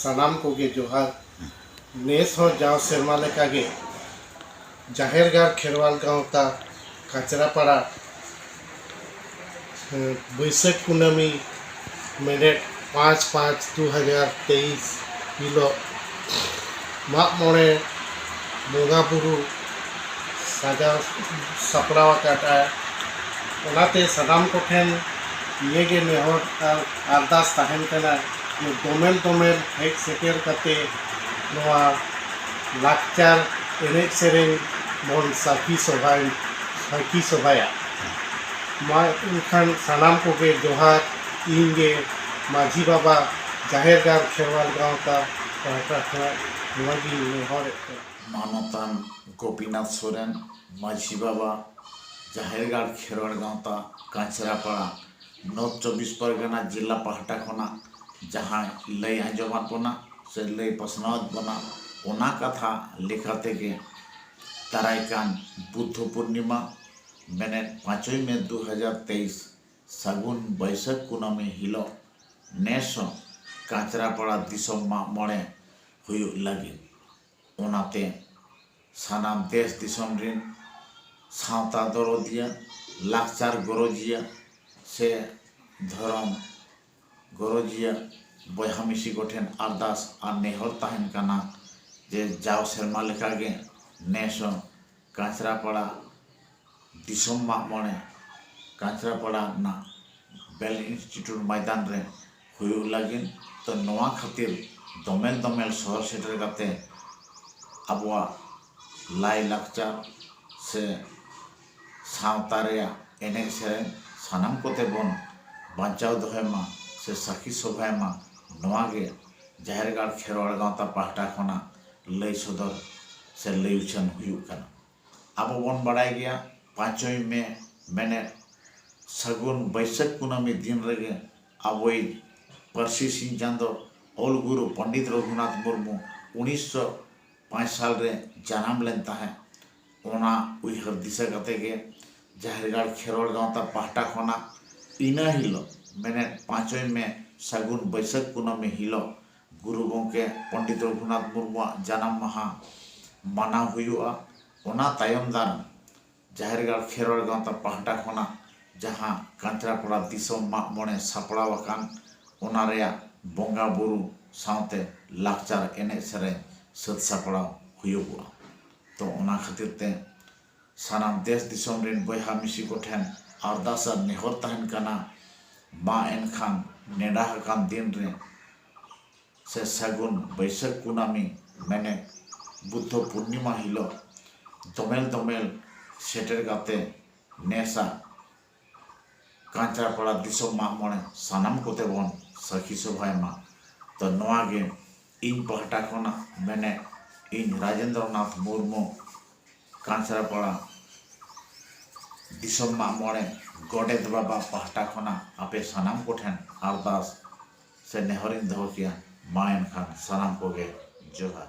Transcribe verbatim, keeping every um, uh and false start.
ᱥᱟᱱᱟᱢ ᱠᱚᱜᱮ ᱡᱚᱦᱟᱨ᱾ ᱱᱮᱥ ᱦᱚᱸ ᱡᱟᱣ ᱥᱮᱨᱢᱟ ᱞᱮᱠᱟᱜᱮ ᱡᱟᱦᱮᱨ ᱜᱟᱲ ᱠᱷᱮᱨᱣᱟᱞ ᱜᱟᱶᱛᱟ ᱠᱟᱪᱨᱟᱯᱟᱲᱟ, ᱵᱟᱹᱭᱥᱟᱹᱠᱷ ᱠᱩᱱᱟᱹᱢᱤ ᱢᱮᱱᱮᱫ ᱯᱟᱸᱪ ᱯᱟᱸᱪ ᱫᱩ ᱦᱟᱡᱟᱨ ᱛᱮᱭᱤᱥ ᱦᱤᱞᱳᱜ ᱢᱟᱜ ᱢᱚᱬᱮ ᱵᱚᱸᱜᱟ ᱵᱩᱨᱩ ᱥᱟᱡᱟᱣ ᱥᱟᱯᱲᱟᱣ ᱟᱠᱟᱫᱼᱟ᱾ ᱚᱱᱟᱛᱮ ᱥᱟᱱᱟᱢ ᱠᱚᱴᱷᱮᱱ ᱱᱤᱭᱟᱹᱜᱮ ᱱᱮᱦᱚᱨ ᱟᱨ ᱟᱨᱫᱟᱥ ᱛᱟᱦᱮᱱ ᱠᱟᱱᱟ ᱡᱮ ᱫᱚᱢᱮᱞ ᱫᱚᱢᱮᱞ ᱦᱮᱡ ᱥᱮᱴᱮᱨ ᱠᱟᱛᱮ ᱱᱚᱣᱟ ᱞᱟᱠᱪᱟᱨ ᱮᱱᱮᱡ ᱥᱮᱨᱮᱧ ᱵᱚᱱ ᱥᱟᱹᱠᱷᱤ ᱥᱚᱵᱷᱟᱭ ᱥᱟᱹᱠᱷᱤ ᱥᱚᱵᱷᱟᱭᱟ᱾ ᱢᱟ ᱮᱱᱠᱷᱟᱱ ᱥᱟᱱᱟᱢ ᱠᱚᱜᱮ ᱡᱚᱦᱟᱨ᱾ ᱤᱧ ᱜᱮ ᱢᱟᱹᱡᱷᱤ ᱵᱟᱵᱟ, ᱡᱟᱦᱮᱨ ᱜᱟᱲ ᱠᱷᱮᱨᱣᱟᱞ ᱜᱟᱶᱛᱟ ᱯᱟᱦᱴᱟ ᱠᱷᱚᱱᱟᱜ ᱱᱚᱣᱟ ᱜᱤᱧ ᱱᱮᱦᱚᱨᱮᱫ ᱠᱟᱱᱟ᱾ ᱢᱟᱱᱚᱛᱟᱱ ᱜᱳᱯᱤᱱᱟᱛᱷ ᱥᱚᱨᱮᱱ, ᱢᱟᱹᱡᱷᱤ ᱵᱟᱵᱟ, ᱡᱟᱦᱮᱨ ᱜᱟᱲ ᱠᱷᱮᱨᱣᱟᱲ ᱜᱟᱶᱛᱟ ᱠᱟᱸᱪᱨᱟᱯᱟᱲᱟ, ᱱᱚᱨᱛᱷ ᱪᱚᱵᱵᱤᱥ ᱯᱚᱨᱜᱟᱱᱟ ᱡᱮᱞᱟ ᱯᱟᱦᱴᱟ ᱠᱷᱚᱱᱟᱜ ᱡᱟᱦᱟᱸᱭ ᱞᱟᱹᱭ ᱟᱸᱡᱚᱢᱟᱫ ᱵᱚᱱᱟ ᱥᱮ ᱞᱟᱹᱭ ᱯᱟᱥᱱᱟᱣᱟᱫ ᱵᱚᱱᱟ, ᱚᱱᱟ ᱠᱟᱛᱷᱟ ᱞᱮᱠᱟ ᱛᱮᱜᱮ ᱫᱟᱨᱟᱭ ᱠᱟᱱ ᱵᱩᱫᱽᱫᱷᱚ ᱯᱩᱨᱱᱤᱢᱟ, ᱢᱮᱱᱮᱫ ᱯᱟᱸᱪᱚᱭ ᱢᱮ ᱫᱩ ᱦᱟᱡᱟᱨ ᱛᱮᱭᱤᱥ, ᱥᱟᱹᱜᱩᱱ ᱵᱟᱹᱭᱥᱟᱹᱠᱷ ᱠᱩᱱᱟᱹᱢᱤ ᱦᱤᱞᱳᱜ ᱱᱮᱥ ᱦᱚᱸ ᱠᱟᱸᱪᱨᱟᱯᱟᱲᱟ ᱫᱤᱥᱚᱢ ᱢᱟᱜ ᱢᱚᱬᱮ ᱦᱩᱭᱩᱜ ᱞᱟᱹᱜᱤᱫ᱾ ᱚᱱᱟᱛᱮ ᱥᱟᱱᱟᱢ ᱫᱮᱥ ᱫᱤᱥᱚᱢ ᱨᱮᱱ ᱥᱟᱶᱛᱟ ᱫᱚᱨᱚᱫᱤᱭᱟᱹ, ᱞᱟᱠᱪᱟᱨ ᱜᱚᱨᱚᱡᱤᱭᱟᱹ ᱥᱮ ᱫᱷᱚᱨᱚᱢ ᱜᱚᱨᱚᱡᱤᱭᱟᱹ ᱵᱚᱭᱦᱟ ᱢᱤᱥᱤ ᱠᱚᱴᱷᱮᱱ ᱟᱨᱫᱟᱥ ᱟᱨ ᱱᱮᱦᱚᱨ ᱛᱟᱦᱮᱱ ᱠᱟᱱᱟ ᱡᱮ ᱡᱟᱣ ᱥᱮᱨᱢᱟ ᱞᱮᱠᱟᱜᱮ ᱱᱮᱥ ᱦᱚᱸ ᱠᱟᱸᱪᱨᱟᱯᱟᱲᱟ ᱫᱤᱥᱚᱢ ᱢᱟᱜ ᱢᱚᱬᱮ ᱠᱟᱸᱪᱨᱟᱯᱟᱲᱟ ᱨᱮᱱᱟᱜ ᱵᱮᱞ ᱤᱱᱥᱴᱤᱴᱤᱭᱩᱴ ᱢᱚᱭᱫᱟᱱ ᱨᱮ ᱦᱩᱭᱩᱜ ᱞᱟᱹᱜᱤᱫ᱾ ᱛᱚ, ᱱᱚᱣᱟ ᱠᱷᱟᱹᱛᱤᱨ ᱫᱚᱢᱮᱞ ᱫᱚᱢᱮᱞ ᱥᱚᱦᱚᱨ ᱥᱮᱴᱮᱨ ᱠᱟᱛᱮ ᱟᱵᱚᱣᱟᱜ ᱞᱟᱭ ᱞᱟᱠᱪᱟᱨ ᱥᱮ ᱥᱟᱶᱛᱟ ᱨᱮᱭᱟᱜ ᱮᱱᱮᱡ ᱥᱮᱨᱮᱧ ᱥᱟᱱᱟᱢ ᱠᱚᱛᱮ ᱵᱚᱱ ᱵᱟᱧᱪᱟᱣ ᱫᱚᱦᱚᱭ ᱢᱟ ᱥᱮ ᱥᱟᱹᱠᱷᱤ ᱥᱚᱵᱷᱟᱭ ᱢᱟ, ᱱᱚᱣᱟ ᱜᱮ ᱡᱟᱦᱮᱨ ᱜᱟᱲ ᱠᱷᱮᱨᱣᱟᱲ ᱜᱟᱶᱛᱟ ᱯᱟᱦᱴᱟ ᱠᱷᱚᱱᱟᱜ ᱞᱟᱹᱭ ᱥᱚᱫᱚᱨ ᱥᱮ ᱞᱟᱹᱭ ᱩᱪᱷᱟᱹᱱ ᱦᱩᱭᱩᱜ ᱠᱟᱱᱟ᱾ ᱟᱵᱚ ᱵᱚᱱ ᱵᱟᱲᱟᱭ ᱜᱮᱭᱟ, ᱯᱟᱸᱪᱚᱭ ᱢᱮ ᱢᱮᱱᱮᱫ ᱥᱟᱹᱜᱩᱱ ᱵᱟᱹᱭᱥᱟᱹᱠᱷ ᱠᱩᱱᱟᱹᱢᱤ ᱫᱤᱱ ᱨᱮᱜᱮ ᱟᱵᱚᱭᱤᱡ ᱯᱟᱹᱨᱥᱤ ᱥᱤᱧ ᱪᱟᱸᱫᱚ ᱚᱞ ᱜᱩᱨᱩ ᱯᱚᱱᱰᱤᱛ ᱨᱚᱜᱷᱩᱱᱟᱛᱷ ᱢᱩᱨᱢᱩ ᱩᱱᱤᱥᱥᱚ ᱯᱟᱸᱪ ᱥᱟᱞ ᱨᱮ ᱡᱟᱱᱟᱢ ᱞᱮᱱ ᱛᱟᱦᱮᱸᱫ᱾ ᱚᱱᱟ ᱩᱭᱦᱟᱹᱨ ᱫᱤᱥᱟᱹ ᱠᱟᱛᱮ ᱜᱮ ᱡᱟᱦᱮᱨ ᱜᱟᱲ ᱠᱷᱮᱨᱣᱟᱲ ᱜᱟᱶᱛᱟ ᱯᱟᱦᱴᱟ ᱠᱷᱚᱱᱟᱜ ᱤᱱᱟᱹ ᱦᱤᱞᱳᱜ, ᱢᱮᱱᱮᱫ ᱯᱟᱸᱪᱚᱭ ᱢᱮ ᱥᱟᱹᱜᱩᱱ ᱵᱟᱹᱭᱥᱟᱹᱠᱷ ᱠᱩᱱᱟᱹᱢᱤ ᱦᱤᱞᱳᱜ ᱜᱩᱨᱩ ᱜᱚᱢᱠᱮ ᱯᱚᱱᱰᱤᱛ ᱨᱚᱜᱷᱩᱱᱟᱛᱷ ᱢᱩᱨᱢᱩᱣᱟᱜ ᱡᱟᱱᱟᱢ ᱢᱟᱦᱟ ᱢᱟᱱᱟᱣ ᱦᱩᱭᱩᱜᱼᱟ᱾ ᱚᱱᱟ ᱛᱟᱭᱚᱢ ᱫᱟᱨᱟᱢ ᱡᱟᱦᱮᱨ ᱜᱟᱲ ᱠᱷᱮᱨᱣᱟᱲ ᱜᱟᱶᱛᱟ ᱯᱟᱦᱴᱟ ᱠᱷᱚᱱᱟᱜ ᱡᱟᱦᱟᱸ ᱠᱟᱧᱪᱨᱟᱯᱟᱲᱟ ᱫᱤᱥᱚᱢ ᱢᱟᱜ ᱢᱚᱬᱮ ᱥᱟᱯᱲᱟᱣ ᱟᱠᱟᱱ, ᱚᱱᱟ ᱨᱮᱭᱟᱜ ᱵᱚᱸᱜᱟ ᱵᱩᱨᱩ ᱥᱟᱶᱛᱮ ᱞᱟᱠᱪᱟᱨ ᱮᱱᱮᱡ ᱥᱮᱨᱮᱧ ᱥᱟᱹᱛ ᱥᱟᱯᱲᱟᱣ ᱦᱩᱭᱩᱜᱚᱜᱼᱟ᱾ ᱛᱚ, ᱚᱱᱟ ᱠᱷᱟᱹᱛᱤᱨ ᱛᱮ ᱥᱟᱱᱟᱢ ᱫᱮᱥ ᱫᱤᱥᱚᱢ ᱨᱮᱱ ᱵᱚᱭᱦᱟ ᱢᱤᱥᱤ ᱠᱚᱴᱷᱮᱱ ᱟᱨᱫᱟᱥ ᱟᱨ ᱱᱮᱦᱚᱨ ᱛᱟᱦᱮᱱ ᱠᱟᱱᱟ, ᱢᱟ ᱮᱱᱠᱷᱟᱱ ᱱᱮᱰᱟ ᱟᱠᱟᱱ ᱫᱤᱱ ᱨᱮ ᱥᱮ ᱥᱟᱹᱜᱩᱱ ᱵᱟᱹᱭᱥᱟᱹᱠᱷ ᱠᱩᱱᱟᱹᱢᱤ, ᱢᱮᱱᱮᱫ ᱵᱩᱫᱽᱫᱷᱚ ᱯᱩᱨᱱᱤᱢᱟ ᱦᱤᱞᱳᱜ ᱫᱚᱢᱮᱞ ᱫᱚᱢᱮᱞ ᱥᱮᱴᱮᱨ ᱠᱟᱛᱮ ᱱᱮᱥᱟᱜ ᱠᱟᱧᱪᱨᱟᱯᱟᱲᱟ ᱫᱤᱥᱚᱢ ᱢᱟᱜ ᱢᱚᱬᱮ ᱥᱟᱱᱟᱢ ᱠᱚᱛᱮ ᱵᱚᱱ ᱥᱟᱹᱠᱷᱤ ᱥᱚᱵᱷᱟᱭ ᱢᱟ᱾ ᱛᱚ, ᱱᱚᱣᱟ ᱜᱮ ᱤᱧ ᱯᱟᱦᱴᱟ ᱠᱷᱚᱱᱟᱜ ᱢᱮᱱᱮᱫ, ᱤᱧ ᱨᱟᱡᱮᱱᱫᱨᱚ ᱱᱟᱛᱷ ᱢᱩᱨᱢᱩ, ᱠᱟᱧᱪᱨᱟᱯᱟᱲᱟ ᱫᱤᱥᱚᱢ ᱢᱟᱜ ᱢᱚᱬᱮ ᱜᱚᱰᱮᱛ ᱵᱟᱵᱟ ᱯᱟᱦᱴᱟ ᱠᱷᱚᱱᱟᱜ ᱟᱯᱮ ᱥᱟᱱᱟᱢ ᱠᱚᱴᱷᱮᱱ ᱟᱨᱫᱟᱥ ᱥᱮ ᱱᱮᱦᱚᱨᱤᱧ ᱫᱚᱦᱚ ᱠᱮᱭᱟ᱾ ᱢᱟ ᱮᱱᱠᱷᱟᱱ ᱥᱟᱱᱟᱢ ᱠᱚᱜᱮ ᱡᱚᱦᱟᱨ᱾